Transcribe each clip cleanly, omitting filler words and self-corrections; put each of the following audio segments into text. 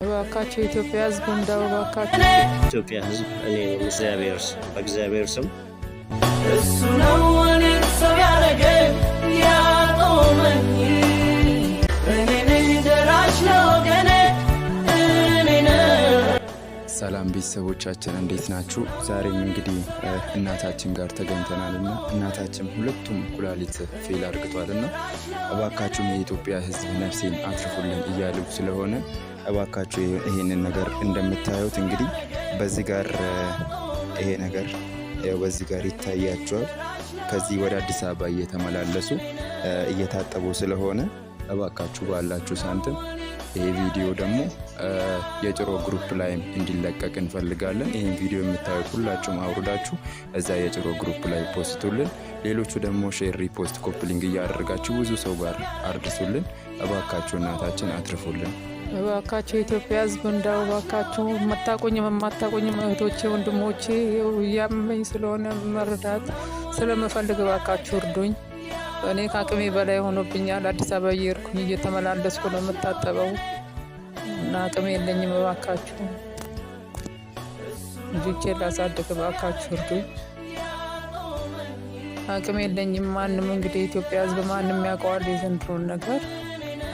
እባካችሁ የኢትዮጵያ ሕዝብ እንደው እባካችሁ። ኢትዮጵያ ሕዝብ፣ እኔ እግዚአብሔር በእግዚአብሔር ስም። እሱ ነው እኔን ሰው ያረገኝ፣ ያቆመኝ። እኔ ነኝ ደራሽ ለወገኔ፣ እኔ ነኝ። ሰላም ቤተሰቦቻችን፣ እንዴት ናችሁ? ዛሬም እንግዲህ እናታችን ጋር ተገኝተናል እና እናታችን ሁለቱም ኩላሊት fail አድርግቷል እና እባካችሁም የኢትዮጵያ ሕዝብ ነፍሴን አትርፉልኝ እያሉ ስለሆነ እባካችሁ ይሄንን ነገር እንደምታዩት እንግዲህ በዚህ ጋር ይሄ ነገር ያው በዚህ ጋር ይታያቸዋል። ከዚህ ወደ አዲስ አበባ እየተመላለሱ እየታጠቡ ስለሆነ እባካችሁ ባላችሁ ሳንቲም ይሄ ቪዲዮ ደግሞ የጭሮ group ላይም እንዲለቀቅ እንፈልጋለን። ይህን ቪዲዮ የምታዩት ሁላችሁም አውርዳችሁ እዛ የጭሮ group ላይ ፖስቱልን። ሌሎቹ ደግሞ share፣ repost፣ copy link እያደረጋችሁ ብዙ ሰው ጋር አድርሱልን። እባካችሁ እናታችን አትርፉልን። እባካችሁ የኢትዮጵያ ሕዝብ እንደው እባካችሁ፣ የምታውቁኝም የማታውቁኝም እህቶቼ፣ ወንድሞቼ፣ ይኸው እያመመኝ ስለሆነ መረዳት ስለምፈልግ እባካችሁ እርዱኝ። እኔ ከአቅሜ በላይ ሆኖብኛል። አዲስ አበባ እየሄድኩኝ እየተመላለስኩ ነው የምታጠበው እና አቅሜ የለኝም። እባካችሁ ልጆቼን ላሳድግ እባካችሁ እርዱኝ። አቅም የለኝም። ማንም እንግዲህ የኢትዮጵያ ሕዝብ ማንም ያውቀዋል የዘንድሮን ነገር።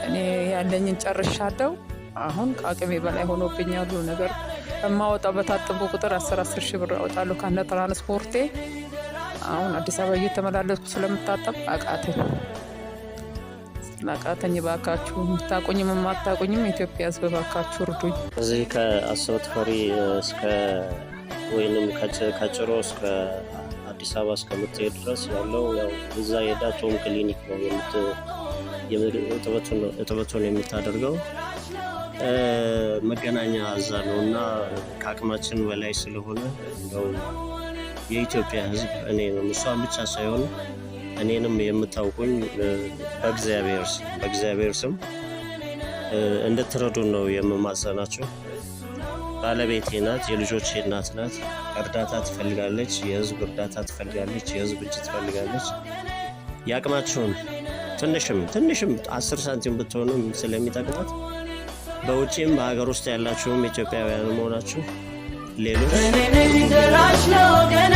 እኔ ያለኝን ጨርሻለሁ። አሁን ከአቅሜ በላይ ሆኖብኛል ሁሉ ነገር። የማወጣው በታጠብኩ ቁጥር 10 10 ሺህ ብር አወጣለሁ ከነ ትራንስፖርቴ። አሁን አዲስ አበባ እየተመላለስኩ ስለምታጠብ አቃተኝ አቃተኝ። እባካችሁ የምታውቁኝም የማታውቁኝም የኢትዮጵያ ሕዝብ እባካችሁ እርዱኝ። እዚህ ከአሰበ ተፈሪ እስከ ወይንም ከጭሮ እስከ አዲስ አበባ እስከምትሄድ ድረስ ያለው ያው እዛ ሄዳ ቶም ክሊኒክ ነው እጥበቱን የምታደርገው። መገናኛ እዛ ነው እና ከአቅማችን በላይ ስለሆነ እንደው የኢትዮጵያ ሕዝብ እኔንም እሷን ብቻ ሳይሆን እኔንም የምታውቁኝ በእግዚአብሔር ስም እንድትረዱን ነው የምማጸናችሁ። ባለቤቴ ናት፣ የልጆቼ እናት ናት። እርዳታ ትፈልጋለች፣ የህዝብ እርዳታ ትፈልጋለች፣ የህዝብ እጅ ትፈልጋለች። የአቅማችሁን ትንሽም ትንሽም 10 ሳንቲም ብትሆንም ስለሚጠቅማት በውጭም በሀገር ውስጥ ያላችሁም ኢትዮጵያውያን መሆናችሁ ሌሎች እኔ ነኝ ደራሽ ለወገኔ።